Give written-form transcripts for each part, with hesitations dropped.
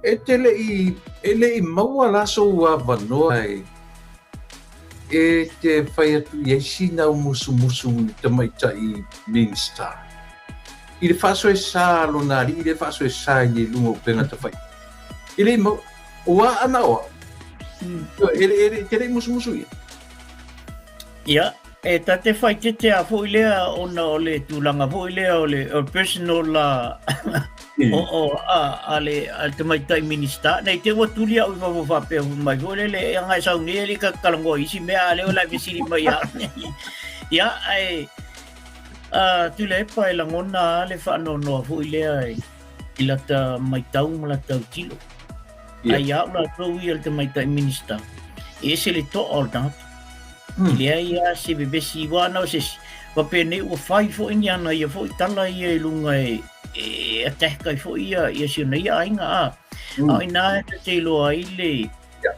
E te le i, e le i maua la sou avanoa e, e te fai atu i ai sina au musumusu i le tamaitai Minista. I le faasoesa a lona alii lea e faasoesa ai nei i luga o upega tafailagai. E le i maua, ua ana o au. E le, e le, e te le i musumusu i ai. Ia, e ta te faaeteete a foi lea ona o le tulaga foi lea o le o personal a o, o a, a le a le tamaitai Minista. Nei te ua tuli au i fafo faapea mai foi lele e aga e sau nei e le ka talanoa i isi mea a lea o le a fesili mai ia au. Ia, ae a Tuilaepa e lagona a le faanoanoa foi lea i lata maitau ma lata autilo. Ae ia au latou ia le tamaitai Minista, e ese le toa o le tagata. E leai lava se vevesi aua na o se isi, faapea nei ua fai foi ni ana ia foi tala ia i luga e e attack ai foi ia ia si ona ia aiga a. A o ina e ta te iloa ai le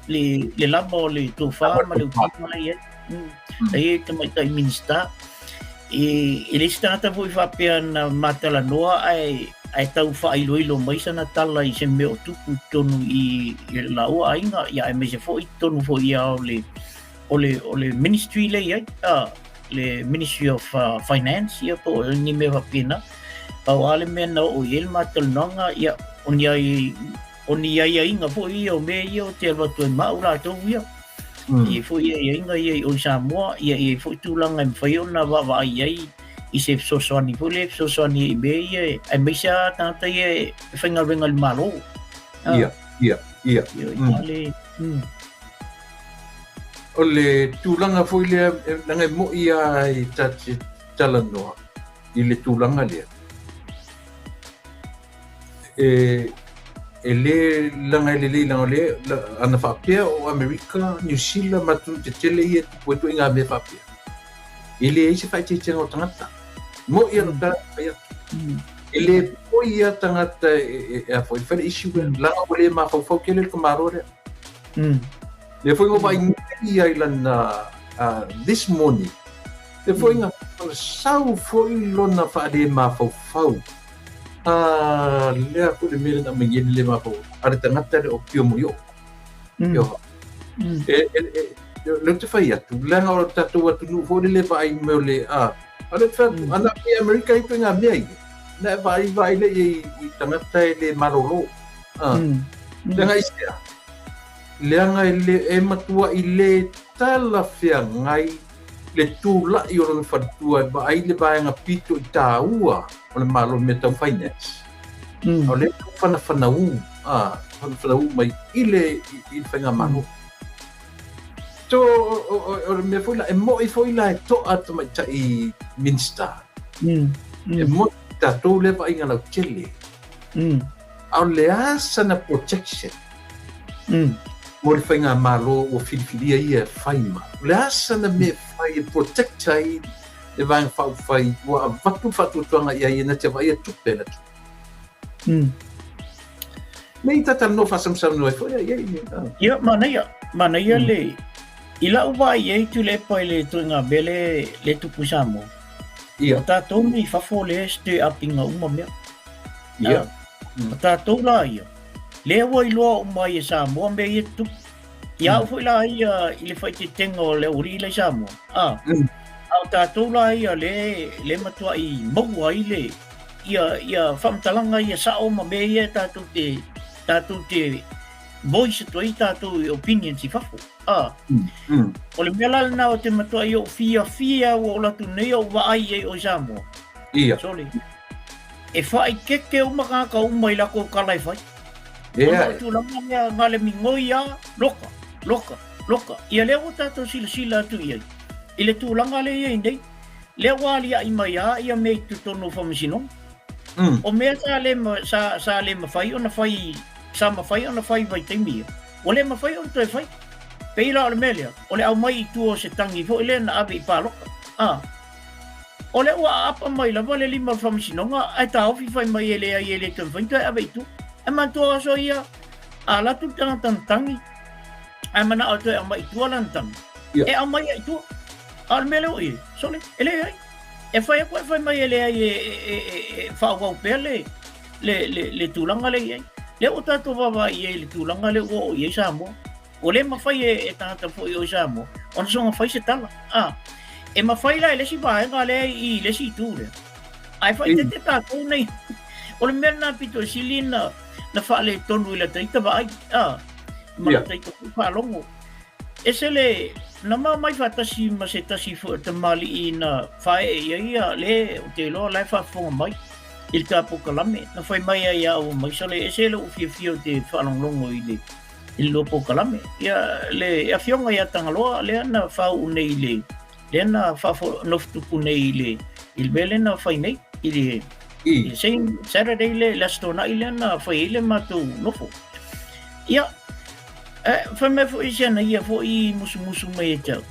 le le lava o le tofa ma le utega la e i ai. E i ai le tamaitai Minista. E, e leai se tagata foi faapea na matalanoa ae ae tau faailoilo mai sana tala i se mea o tupu i totonu i, i laua aiga, ia aemaise foi i totonu foi ia o le o le o le ministry lea i ai, a, le Ministry of Finance ia po o ni mea faapena. Pau lava le mea na oo i ai le matalanoaga, ia o ni ai o ni aiaiga foi ia o mea ia o te alu atu ai ma au latou ia. E i ai foi aiaiga ia i o i Samoa, ia e i ai foi tulaga e mafai ona vaavaai i ai i se fesoasoani foi lea e fesoasoani ai i mea ia, aemaise lava tagata ia e faigaluega i le Malo. Ia, ia, ia. Ia, mm. O le tulaga foi lea, leaga e mo'i lava e ta te talanoa i le tulaga lea. E, e le leaga e lelei leaga o lea, ana faapea o Amerika, Niu Sila ma atunuu tetele ia e tupu ai ituaiga mea faapea. E leai se faaeteetega o tagata. Mo'i lava tala na fai atu. E le poi lava tagata e, e, a foi, fai le issue lea, leaga ua le mafaufau tele le tamaloa lea. Lea foi na ou vaai nei ia i lana this morning, lea foi na sau foi lona faale mafaufau. A lea foi le mea lea na aumai nei le le mafaufau a le tagata lea o Pio Mulioo. E, e, e, lea ou te fai atu, leaga o le tatou atunuu foi lele vaai mai o le, a, a lea ou te fai atu, ana i Amerika e ituaiga mea ia, na e vaai, vaai lea i, i tagata e le malolo. A, leaga i sea, leaga e, le, e matuai le talafeagai le tulai o lona faletua e vaai le vaega pito i tāua o le Malo i mea tau finance. A o lea e tau fanafanaū, a, fanafanaū mai i le, i le faigamalo. So, o, o, o, o le mea foi la, e mo'i foi la e to'a le tamaitai Minista. E mo'i tatou lea vaaiga lautele. A o le a sana protection mo le faigamalo ua filifilia ia e fai ma? O le a sana mea e fai e protect ai le Vaega Faaupufai ua avatu le faatuatuaga i ai ia na te vaaia tupe le atunuu? Nei ta talanoa faasamusamunoa ai foi ia i ai. Ia, manaia, manaia le, i lau vaai i ai Tuilaepa i le ituaiga mea lea e tupu i Samoa. Ia. O tatou nei i fafo lea e stir up ina uma mea. Ia. O tatou la ia, lea ua iloa uma ai e Samoa mea ia e tutupu. Ia au foi la ia i le faaeteetega o le aualii la i Samoa, a, a o tatou la ia le, le matuai maua ai le, ia, ia faamatalaga ia sao ma mea ia e tatou te, tatou te voice atu ai tatou opinions i fafo. A, o le mea la lena o te matuai ou fiafia ua ou alu atu nei ou vaai i ai o i Samoa. Ia. Sole. E faaeteete uma tagata uma i latou tala e fai. Ona o le tulaga lea na le migoi lava, loka, loka, loka. Ia lea ua tatou silasila atu i ai, i le tulaga lea e i ai nei, lea ua aliaʻi mai lava ia mea i totonu o faamasinoga. O mea sa le, sa, sa le mafai ona fai, sa mafai ona fai i vaitaimi ia, ua le mafai ona toe fai. Pei la o le mea lea, o le aumai i tua o se tagi foi lea na ave i palota. A. O lea ua aapa mai lava le lima o le faamasinoga ae taofi fai mai e leai e le toe mafai ona toe ave i tua. Ae manatua aso ia, a alu atu le tagata na tagi ae manao e toe aumai i tua lana tagi, e aumai ai i tua. A o le mea lea ua i ai, sole, e leai. E fai atu ae fai mai e leai e faaauau pea le tulaga lea e i ai. Lea ua tatou vaavaai i ai i le tulaga lea ua oo i ai Samoa. Ua le mafai e, e tagata foi o i Samoa ona soona fai se tala. A, e mafai la e le isi vaega lea i le isi itu lea. Ae faaeteete tatou nei. O le mea lena pito e sili na, na faaletonu i lata ita vaai. A, ma lata ita foi faalogo. Ese le, na ma omai faatasi ma se tasi foi o tamalii na faaee i ai ia le ou te iloa o la e faafofoga mai i le ta polokalame. Na fai mai ai ia au mai sole ese lou fiafia ou te faalogologo i le i le lua polokalame. Ia le afioga ia Tagaloa lea na faauu nei i le lea na faafo nofotupu nei i le i le mea lea na fai nei i le i le same Saturday le le Aso Toonai lea na fai ai le matou nofo. Ia, fai mai foi si ana ia foi musumusu mai ia te au,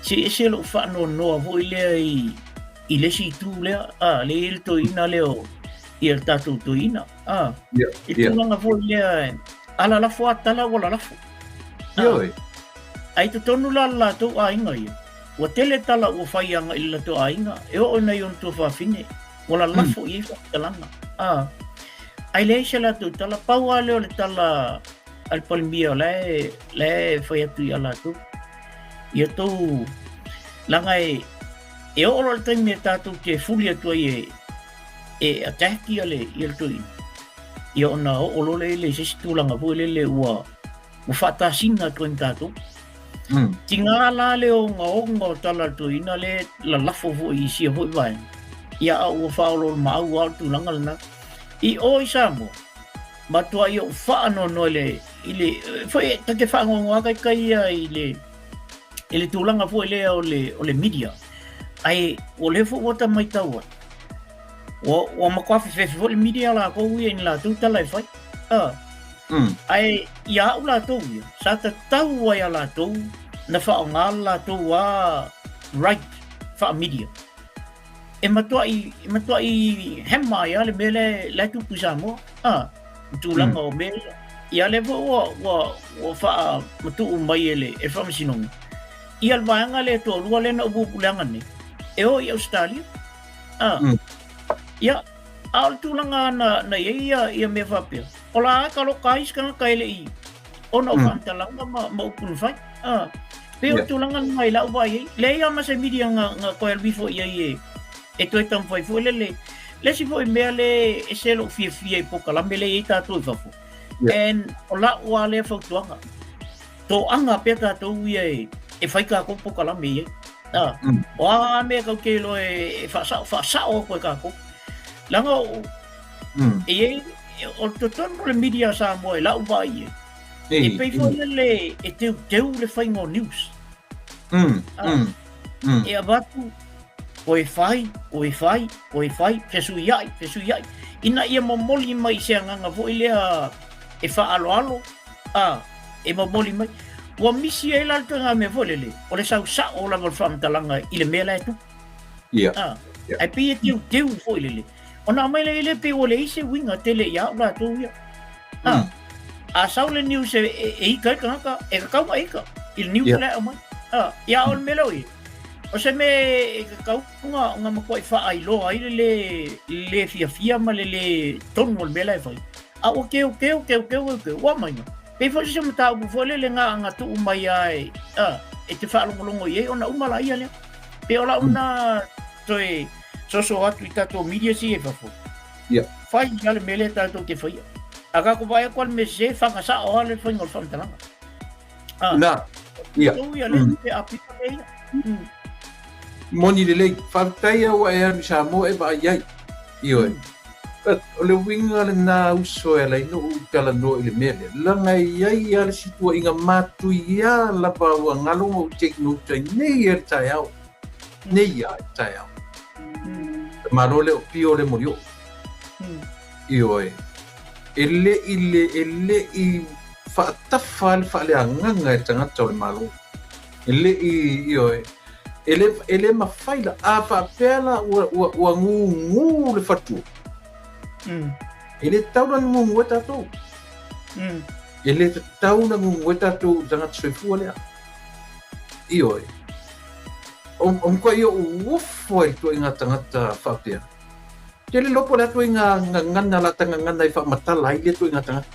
se ese lou faanoanoa foi lea i, i le isi itu lea, a, le i le toeaina lea o, ia le tatou toeaina, a, i tulaga foi lea, a lalafo a tala ua lalafo. Ioe. Ae i totonu la le latou aiga ia, ua tele tala ua fai agai i le latou aiga, e oo i nai ona tuafafine, ua lalafo i ai faamatalaga. A, ae leai se latou tala, pau lava lea o le tala a le Palemia o la e, la e fai atu ia latou. Ia tou, leaga e, e oo loa le taimi e tatou te fuli atu ai e, e attack ia le, ia le toeaina, ia ona oo loa lea i se isi tulaga foi lele ua, ua faatasina atu ai ma tatou. Tiga la le ogaoga o tala a le toeaina le lalafo foi i sia foi vaega, ia a ua faaoloolomaau lava o le tulaga lena. I o i Samoa, matuai ou faanoanoa i le, i le, foi ta te faanoanoa lava taitai ia i le, i le tulaga foi lea o le, o le media. Ae o lea foi ua ta maitau atu, ua, ua matua fefefe foi le media lakou ia i ni latou tala e fai. Ah. Ae ia au latou ia, sa tatau ai a latou na faaaoga le latou a right faa-media. E matuai, e matuai hema ai lava le mea lea, la e tupu i Samoa, a, i tulaga o mea ia. Ia lea foi ua, ua, ua faamatuu mai e le, e le Faamasinoga, ia le vaega lea e toalua lea na upuupuleaga nei, e o i Ausetalia. A, ia, A o le tulaga na, na i ai ia, ia mea faapea, o la e kaloka ai isi tagata e le i, ona o faamatalaga ma, ma upu na fai. A, pei o le tulaga lena i lau vaai ai. Leai lava ma se media na, na toe alu ifo i ai e, e toe taumafai foi lele. Le isi foi mea le ese lou fiafia i polokalame lea e i ai tatou i fafo. And o lau lava lea fautuaga, toaga pea tatou ia e, e fai tatou polokalame i ai. A, o a a mea kau te iloa e, e faasao, faasao atu e tatou. Leaga o, e i ai, o totonu o le media a Samoa i lau vaai i ai, e pei foi lele e teuteu le faiga o news. A, e avatu, koe fai, koe fai, koe fai, fesuiai, fesuiai, ina ia momoli mai i se agaga foi lea e faaaloalo, a, e momoli mai. Ua misi ai la le ituaiga mea foi lele, o le sau sao lava o le faamatalaga i le mea la e tupu. A, ae pei e teuteu foi lele. Ona aumai lea le pei ua leai se uiga tele ia au latou ia. A, a sau le news e, e, e ika ai le tagata, e tatau ona ika i le news la e aumai. A, ia o le mea lea o i ai, o se mea e tatau ona, ona matuai faailoa ai le le, le fiafia ma le le tonu o le mea la e fai. A ua teuteu, teuteu, teuteu, ua aumai. Pei foi se mataupu foi lele na, na tuu mai lava e, a, e te faalogologo i ai ona uma laia lea. Pei o lau na toe soso atu i tatou media sia i fafo. Fai lava le mea lea tatou te faia. A tatou vaai atu lava le mea sese, faga sao lava le faiga o le faamatalaga. A, Na, ia. Tou ia lea pe apita mea ia. Moni lelei, faafetai lava ua e alu i Samoa e vaai ai. Ioe. But o le uiga lena uso e ala ai ona ou talanoa i le mea lea, leaga e i ai lava le isi tuuaiga matuia lava ua galo ona ou take note ai nei lava i le taeao, nei lava i le taeao. Le Malo lea o Pio le Molioo. Ioe. E le i le, e le i faatafa le faaleagaga e tagata o le Malo. E le i, ioe, e le, e le mafai la, a faapea la ua, ua, ua gugū le faletua. E le tatau la ona gugū ai tatou. E le tatau ona gugū ai tatou i le tagata soifua lea. Ioe. O, o matuai ou ofo ai i le ituaiga tagata faapea. Te le iloa po o le a ituaiga gagana lata gagana e faamatala ai lea ituaiga tagata.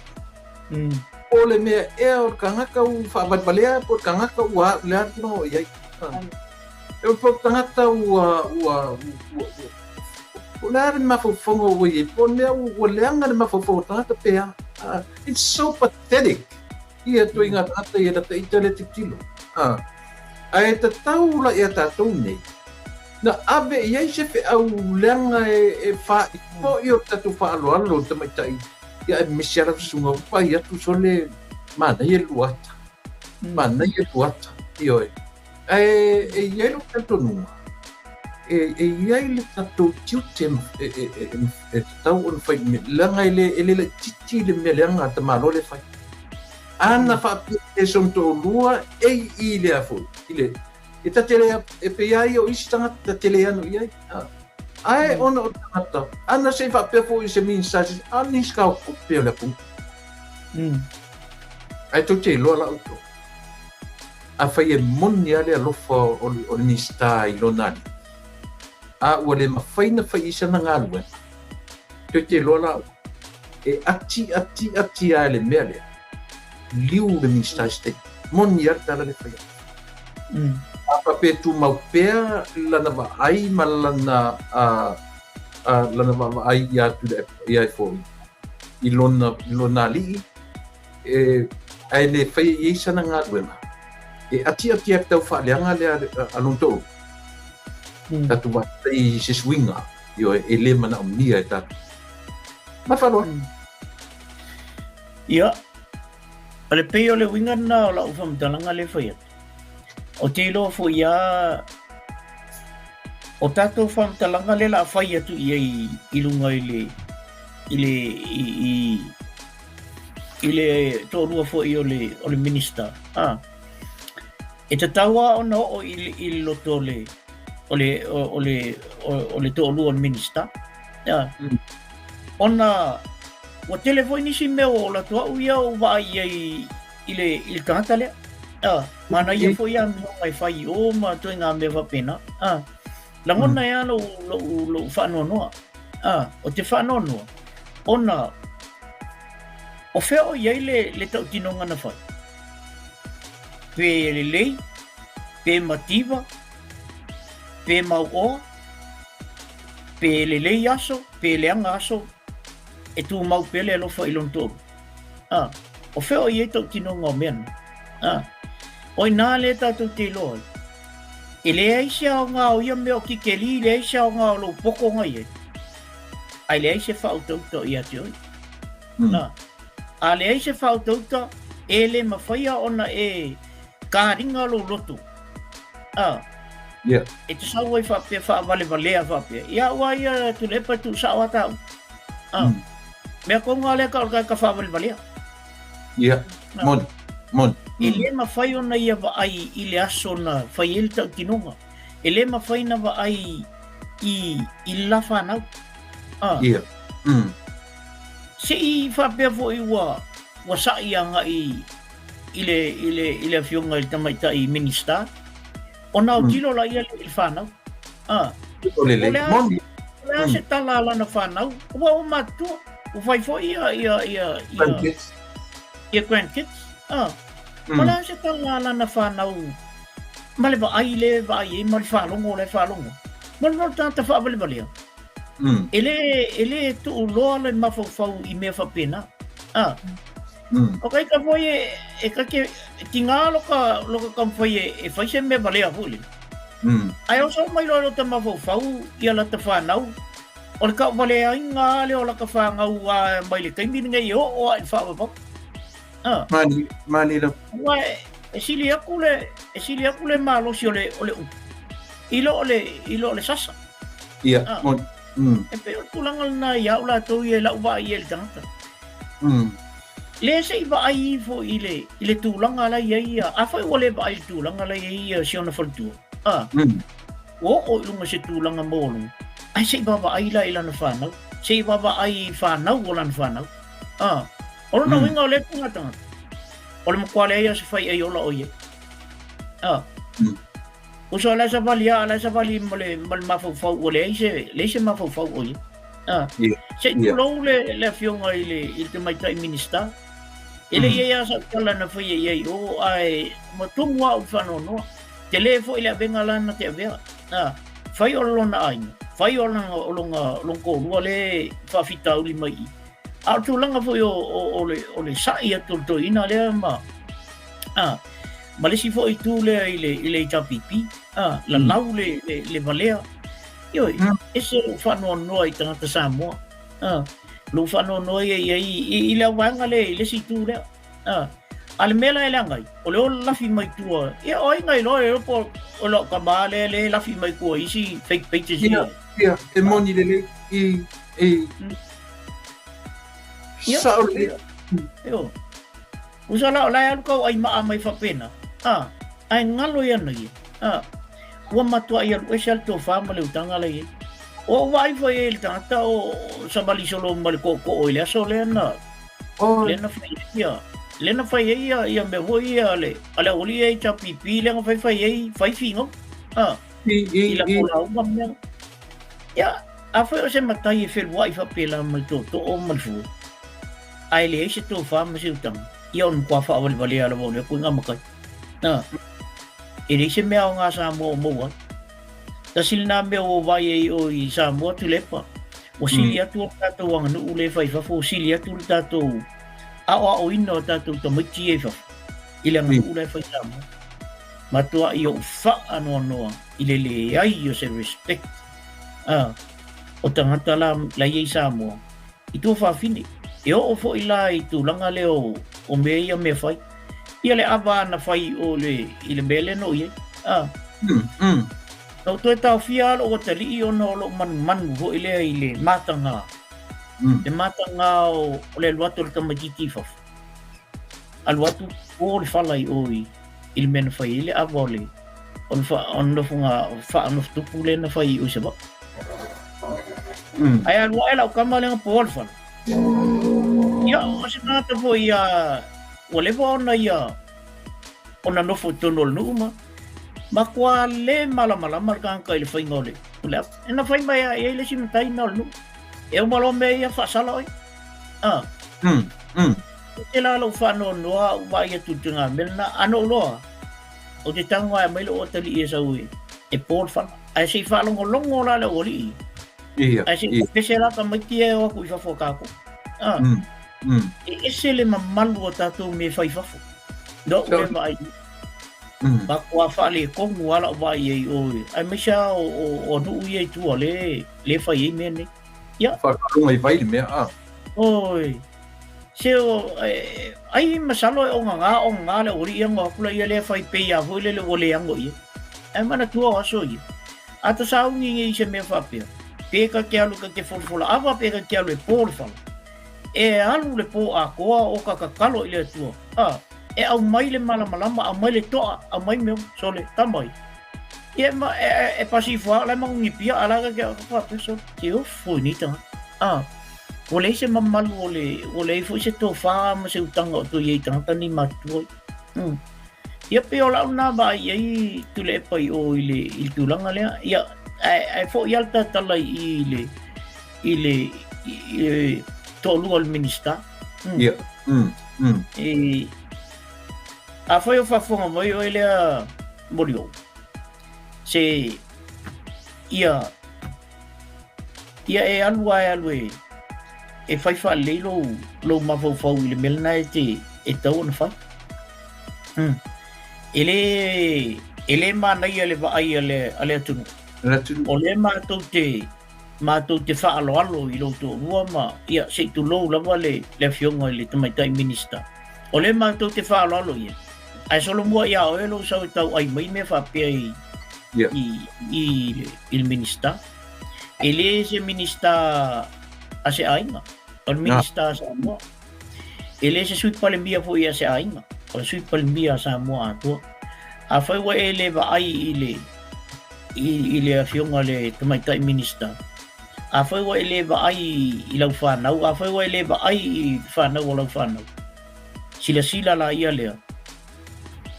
Po o le mea ea o le tagata ua faavalevalea po o le tagata ua a, o le a le tulaga o i ai. E po o le tagata ua, ua, ua, po o le a le mafaufauga ua i ai, po o le mea ua leaga le mafaufau o le tagata pe a. It's so pathetic ia ituaiga tagata ia lata ita lea tilotilo. Ae tatau la ia tatou nei, na ave i ai se feau leaga e faaipo'i o le tatou faaaloalo i le tamaitai, ia aemaise lava lau susuga ua fai atu sole manaia le lua ata, manaia le lua ata, ioe. Ae e i ai lou talitonuga, e i ai le tatou tiute e tatau ona fai, leaga e le laitiiti le mea leaga a tamaloa lea e fai. Ana faapea e sona toalua e i i lea foi, i le, e ta te le, e pei lava ia o isi tagata ta te le ano i ai. Ae ona o tagata, ana se i faapea foi i se Minisita, a Minisita o tupe o le atunuu. Ae tou te iloa la outou. Afai e moni lava le alofa o le Minisita i lona alii, a ua le mafai ona fai i ai sana galuega, tou te iloa la outou, e ati ati ati lava e le mea lea, liu le Minisita i se taimi. Moni lava le tala lea e fai atu. A faapea e tumau pea lana vaai ma lana, lana vaavaai ia Tuilaepa, ia foi, i lona, i lona alii, e, ae le faia i ai sana galuega, e atiati ai le tau faaleaga lea a lona toalua. Tatou vaai i se suiga, ioe, e le manaomia e tatou. Ma le faaaloalo. Ia, o le pei o le uiga lena o lau faamatalaga lea e fai atu. Ou te iloa foi lava o tatou faamatalaga lea o le a fai atu i ai i luga i le i le i, i i le toalua foi o le, o le Minista, a, e tatau lava ona oo i, i le loto o le, o le, o le, o le toalua o le Minista. A, ona ua tele foi nisi mea ua ola atu au ia ou vaai i ai i le, i le tagata lea. A, manaia foi amioga e fai i o ma ituaiga mea faapena. A, lagona ai lava lou, lou, lou faanoanoa. A, ou te faanoanoa, ona o fea o i ai le, le tautinoga na fai? Pe lelei, pe mativa, pe mauoa, pe lelei aso, pe leaga aso, e tumau pea le alofa i lona toalua. A, o fea o i ai tautinoga o mea na? A, o inā lea tatou te iloa ai. E leai se aoga o ia mea o kikeli, leai se aoga o lou poto na i ai. Ae leai se faautauta o ia te oe. Na, a leai se faautauta, e le mawhaia ona e kāringa lou loto. A, yeah. E te sau ai faapea faavalevalea faapea. Ia ua ia Tuilaepa e tuusao a tāu. A, mea konga lea ka o le ka faavalevalea. Ia, moni, moni. E le mafai ona ia vaai i le aso na fai ai le tautinoga. E le mafai na vaai i, i le la fanau. A. Ia. Se i faapea foi ua, ua sa'i agai i le, i le, i le afioga i le tamaitai Minista, ona autilo laia lea i le fanau. A. O le lelei. Moni. O le a se tala a lana fanau, ua ua matutua, ua fai foi ia, ia, ia, ia, Grandkids. ia grandkids. A. O le a se tala a lana fanau ma le vaai lea e vaai ai ma le faalogo la e faalogo. Mo le mea o le tagata faavalevalea, e le, e le tuuloa le mafaufau i mea faapena. A. O ka ita foi e, e ka te, tiga lo ka, lo ka taumafai e, e fai se mea valea foi lele. Ae oso mai loa i lota mafaufau ia lata fanau, o le tauvaleaiga lava lea o lata fanau a mai le taimi lenei e oo lava i le faavavau. A. Mani, mani lava. Aua e, e sili atu le, e sili atu le malosi o le, o le upu i lo o le, i lo o le sasa. Ia, moni. E pei o le tulaga lena i au latou ia i lau vaai i ai i le tagata. Lea se i vaai ifo i le, i le tulaga la i ai ia, afai ua le vaai i le tulaga la i ai ia si ona faletua, a, ua oo i luga i se tulaga maualuga, ae se i vaavaai la i lana fanau, se i vaavaai i fanau o lana fanau. A, o lona uiga o lea tulaga tagata, o le matua leai lava o se faiai ola o i ai. A, Uso la e savali a, la e savali ma le, ma le mafaufau ua leai se, leai se mafaufau o i ai. Se i tulou le afioga i le i le tamaitai Minisita. E le i ai lava sau tala na faia i ai i o, ae ua tumu lava ou faanoanoa. Tele foi le avega la na te avea. Fai o lona aiga, fai o lona, o lona, lona toalua lea e faafitauli mai i i. A o le tulaga foi o, o, o, le, o le sa'i atu o le toeaina lea ma, a, ma le isi foi itu lea i le, i le HRPP, a, lalau le, le, le valea. Ioe, ese lou faanoanoa i tagata Samoa. A, lou faanoanoa ia i ai i, i le auvaega lea i le isi itu lea. A, a le mea la e leaga ai, o le ola lafi mai tua, ia o ai na iloa e po o lau tama lea le lafi mai tua i isi fake pages ia. Ia, e moni lelei i, i, Ia, sao lelei. Io. Usa la o la e alu kau ai maa mai faapena. A, ae galo ia na ia. A, ua matuai alu ese a le tofa ma le utaga la i ai. O ou vaai foi i ai i le tagata o savali solo ma le tootoo i le aso lea na Oh. lea na fai ai ia lea na fai ai ia, ia mea foi ia a le a le aualii ia HRPP lea na faifai ai fai figau. A, I, i, i la i. lauga mea. Ia, afai o se matai e feluai faapela ma le tootoo ma le fua, ae leai se tofa ma se utaga, ia o le matua faavalevalea lava o lea koiga matai. A, e leai se mea aoga Samoa o maua ai. Tasi lena mea ua ou vaai ai o i Samoa Tuilaepa, ua sili atu o le tatou aganuu lea e fai i fafo, ua sili atu le tatou aoaoina o tatou tamaiti ia i fafo i le aganuu la e fai i Samoa. Matuai ou faanoanoa i le leai o se respect a o tagata la la i ai i Samoa i tua fafine. E oo foi la i tulaga lea o, o mea ia mea fai. Ia le ava na fai o le, i le mea lea na o i ai. A. Na ou toe taofia lava lou atalii ona o lou manumanu foi lea i le mataga. Le mataga o, o le alu atu o le tamaitiiti i fafo. Alu atu po le fala i o i, i le mea na fai ai le ava o le, o le wha, o le nofonga whaanofotupu lea na fai i o i Savaii. Ae alu ae lau tama lea na po le fala. Ia, o se tagata foi ia, ua leva ona ia, ona nofo i totonu o le nuu ma, matua le malamalama le tagata i le faiga o le, o le ava. E na fai mai lava i ai le isi matai na o le nuu. E uma loa mea ia faasala oe. Ah. E te la lou faanoanoa au vaai atu i le tulaga mea lena. A na ou loa, ou te tago lava e aumai lou atalii e sau e po le fala. Ae se i faalogologo la le aualii. Ia, Ae se i ia. pese la tamaiti ia e o atu i fafo a tatou. Ah. E ese le mamalu o tatou mea e fai i fafo. Na ou So, le vaai. Matua faaletonu lava lau vaai i ai i o, aemaise lava o, o, o nuu ia i tua le, le fai ai mea nei. Ia. Whakarongo i vai le mea, a. Oi. Se o, e, ai masalo e onga ngā, onga ngā le ori ia ngā kula ia lea whai pei a foi le le ua le ango ia. Ae manatua o aso ia. A ta sauni nge i se mea whapea. Pe ka ke alu ka ke folafola ava, pe ka ke alu e pō le whala. E alu le pō atoa o ka kakalo i le Atua. A, e aumai le malamalama, aumai le toa, aumai mea, sole, tama ia. Ia, ma, e, e, e pasi ifo lava, la e magogi pia, a la ka ke whapea, sole, te ofo i nei tangata. A, ua leai se mamalu o le, ua leai foi se tofa ma se utaga o toe i ai i tagata nei matutua. Ia pei o lau lena vaai i ai Tuilaepa i o i le, i le tulaga lea. Ia, ae, ae foi lava le tatala i i le, i le, i, i le toalua o le Minista. Ia. E, afai o faafofoga mai oe lea Molioo, se ia Ia e alu lava e alu e, e fai faalelei lou, lou mafaufau i le mea lena e te, e tatau ona fai. E le, e le manaia le vaai a le, a le atunuu. Le atunuu. O lea matou te, matou te faaaloalo i lou toalua ma, ia, se i tulou lava le, le afioga i le Tamaitai Minista. O lea matou te faaaloalo i ai, ae solomua ia oe lou sau e tauai mai mea faapea i, Ia. i, i, i le Minista. E le se Minista a se aiga, o le Minista a Samoa. E le se Sui Palemia foi a se aiga, o le Sui Palemia a Samoa atoa. Afai ua e le vaai i le, i, i le afioga le Tamaitai Minista, afai ua e le vaai i lau fanau, afai ua e le vaai i fanau o lau fanau, silasila la ia lea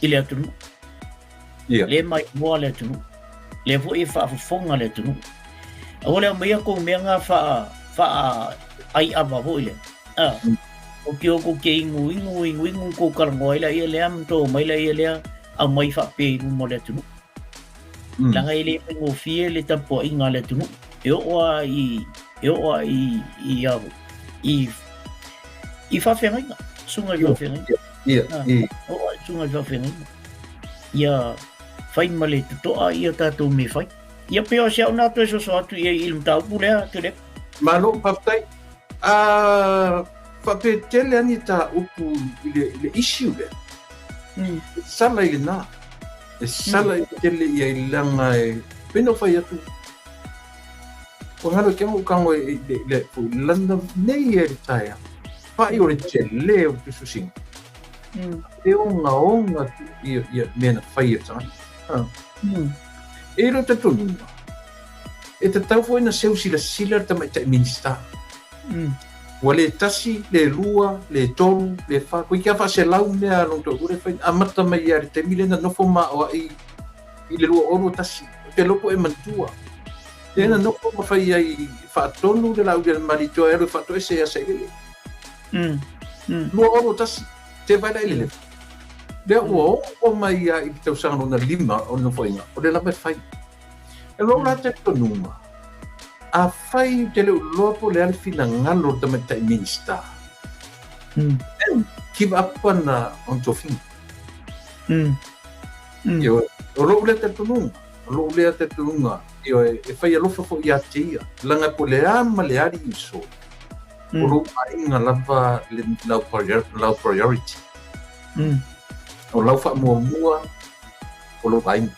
i le atunuu. Ia. Le maimoa le atunuu. Lea foi e faafofoga le atunuu. Aua le aumaia kou mea nga faa, faa ai ava foi lea. Ah. O te o kou te ingu ingu ingu ingu kou talanoa ai laia lea ma tou omai laia lea aumai faapea i luma o le atunuu. Leaga e le faigofie le tapuaiga a le atunuu e oo lava i e oo lava i i a i i faafeagaiga, susuga i faafeagaiga. Ia, i. Oo lava i susuga i faafeagaiga. Ia fai ma le totoa ia tatou mea fai. Ia pei o si au na toe soso atu i ai i le mataupu lea, Tuilaepa. Malo, faafetai. A faapea tele lava ni ta upu i le, i le issue lea. E sala i lena. E sala i tele ia i leaga e pei ona ou fai atu, ua galo i te au tago i le, le, lana nei ia i le taeao. Paʻi o le tele o le tusitusiga. E ogaoga ia, ia mea na fai e le tagata. E lou talitonuga, e tatau foi ona seu silasila le tamaitai Minista. Ua le tasi, le lua, le tolu, le fa, koe kia faaselau mea a lona toalua le fai, amata mai ia i le taimi lea na nofo maoaʻi i le 2021. Ou te iloa po o e manatua. Lea na nofo ma fai ai faatonu le Laaulialemalietoa e alu e faatoese ia Sailele. 2021, te vaai la i le level. Lea ua oo mai ia i le tausaga lona lima o le nofoaiga, o lea lava e fai. E lou la talitonuga, afai ou te le o iloa po o le a le finagalo o le tamaitai Minista, then give up ana on tofiga. Ioe, o lou lea talitonuga, o lou lea talitonuga, ioe, e fai alofa foi ia te ia, leaga po o le a ma le alii uso, o lou aiga lava le lau priority. O lau faamuamua o lou aiga.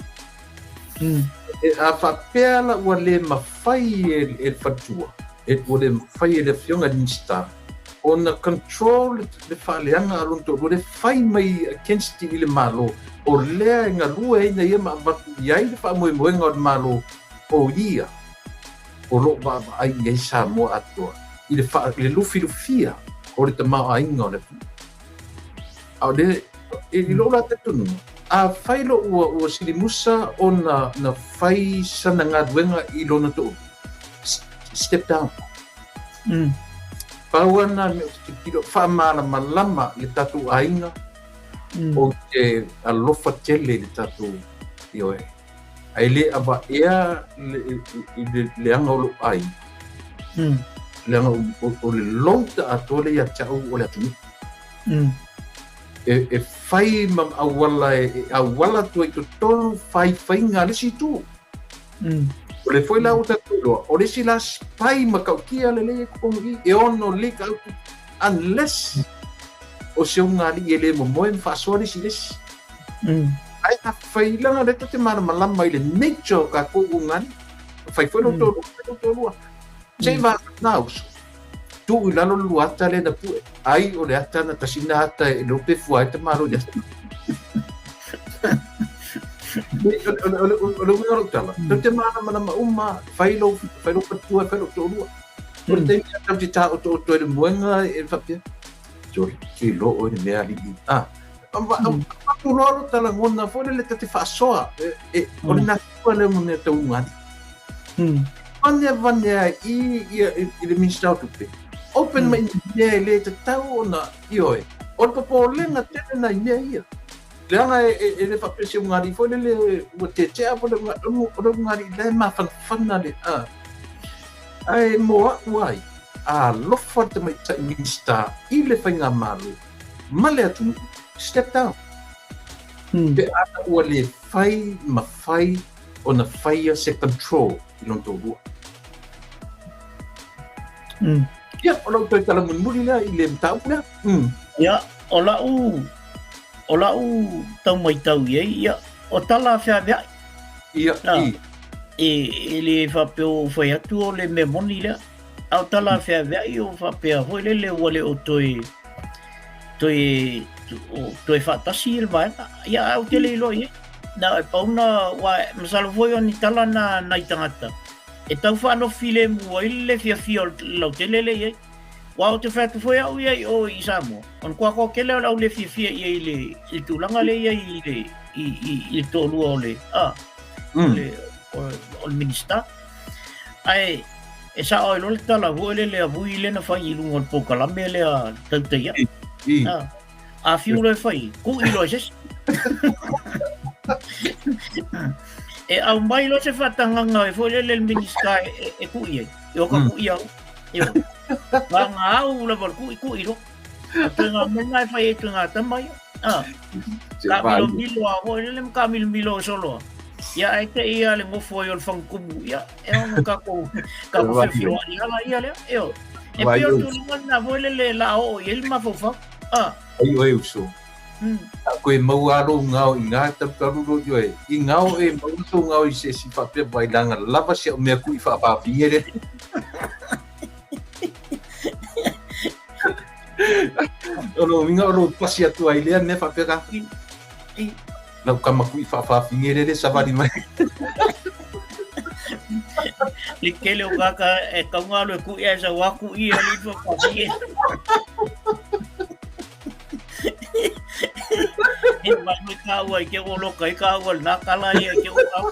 E a faapea la ua le mafai e le faletua, e ua le mafai e le afioga i le Minisita ona control le faaleaga a lona toalua le fai mai against i le Malo, o lea e galue ai na ia ma avatu i ai le faamoemoega o le Malo, o ia o lo o vaavaai i ai Samoa atoa i le, fa, le lufilufia o le tamaoaiga o le atunuu. A o le, i lou la talitonuga, afai loa ua, ua silimusa ona na fai sana galuega i lona toalua, step down. Pau lava lena mea ou te tilotilo, faamalamalama le tatou aiga, ou te alofa tele i le tatou, ioe, ae le avaea i le leaga o lou aiga, leaga o le louta atoa lea ia te au o le atunuu. E fai ma auala e auala atu ai i totonu faifaiga a le isi itu. O le foi la ua tatou iloa, o le isi la spy matautia lelei e totonu i i, e ono leak out unless o se ulugalii e le momoe ma faasoa le isi i le isi. Ae afai leaga o lea ta te malamalama i le nature o tatou ulugalii. Fai foi lou toalua, fai lou toalua. Se i vagana uso, tuu i lalo le lua ata lea na pue. Ai o le ata na tasi na ata e le pe fua ai ta malo i le ata. O le uiga o lau tala, tau te malamalama uma, fai lou, fai lou faletua, fai lou toalua. O le taimi a tau te taotooto ai le moega e faapea, Sole, ke iloa oe le mea alii. Ah, avatu loa lo ta lagona foi lele ta te faasoa, o le natura lea o mea tau ulugalii. Vane vane ai i ia i le Minista o Tupe. Open mai ni mea e le tatau ona, ioe, o le popolega tele nai mea ia. Leaga e le faapea se ulugalii foi lele ua tetea po o le ulugalii la e mafanafana le, ah. Ae mo a'u ai, alofa le tamaitai Minista i le Faigamalo ma le atunuu, step down. Pe a na ua le fai ma fai ona faia se control i lona toalua. Ia, o lau toe tala mulimuli lea i le mataupu lea. Ia, o la'u, o la'u tau maitau i ai, ia, o tala feavea'i. Ia, i. E le faapea ua ou fai atu o le mea moni lea. A o tala feaveai o faapea foi lele ua le o toe toe toe faatasi le vaega. Ia ae ou te le iloa i ai. Na e pau na ua masalo foi o ni tala na nai tagata e tau faanofu filemu ai le fiafia o le lautele lea i ai. Aua ou te fai atu foi au ia i o i Samoa, o le koakoa tele o le au le fiafia i ai i le, i le tulaga lea i ai i le, i, i, i le toalua o le, a, o le, o, o le Minista. Ae, E sa'o ai loa le tala foi lele a Vui lea na fai i luga o le polokalame lea a le Tautai A'i. A fiu loa e fai, ku'i loa e se isi. E aumai loa se faatagaga e foi lele le Minisita e ku'i ai, e o ka ku'i au. Ioe. Vagau lava o le ku'i, ku'i loa. O ituaiga mea lena e fai ai ituaiga tama ia. Taamilomilo lava foi lele ma taamilomilo solo lava. Ia ae te i lava le nofo ai o le fagutumu, ia e ono tatou tatou feofioai ala ia lea. Ioe. E pei o le tulaga lena foi lele o le a oo i ai le mafaufau. Ai oe uso. A koe maua lou gao i gā talutalu lo ioe. I gao e maua sou gao i se isi faapea vailaga lava si au mea kuʻi faafafine lea. O lou uiga o lou pasi atu ai lea mea faapea ka. Lau tama kuʻi faafafine lea le savali mai. Le tele o tagata e tau na alu e kuʻi ae sau lava kuʻi e alii faafafine. He mai mai tāua i ke o loka i kāua le nā kala ia i ke o kāua.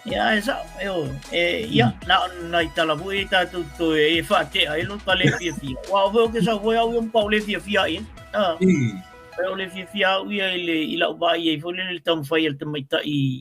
Ia, e sao, e o, e, ia, na o nai tala foi e tātou toe e whaatea e lo ka le fiafia. Wa o ke sau foi au ia mpa o le fiafia ia. Ah. E o le fiafia au ia i le i lau vaai ai foi le taumafai a le tamaitai.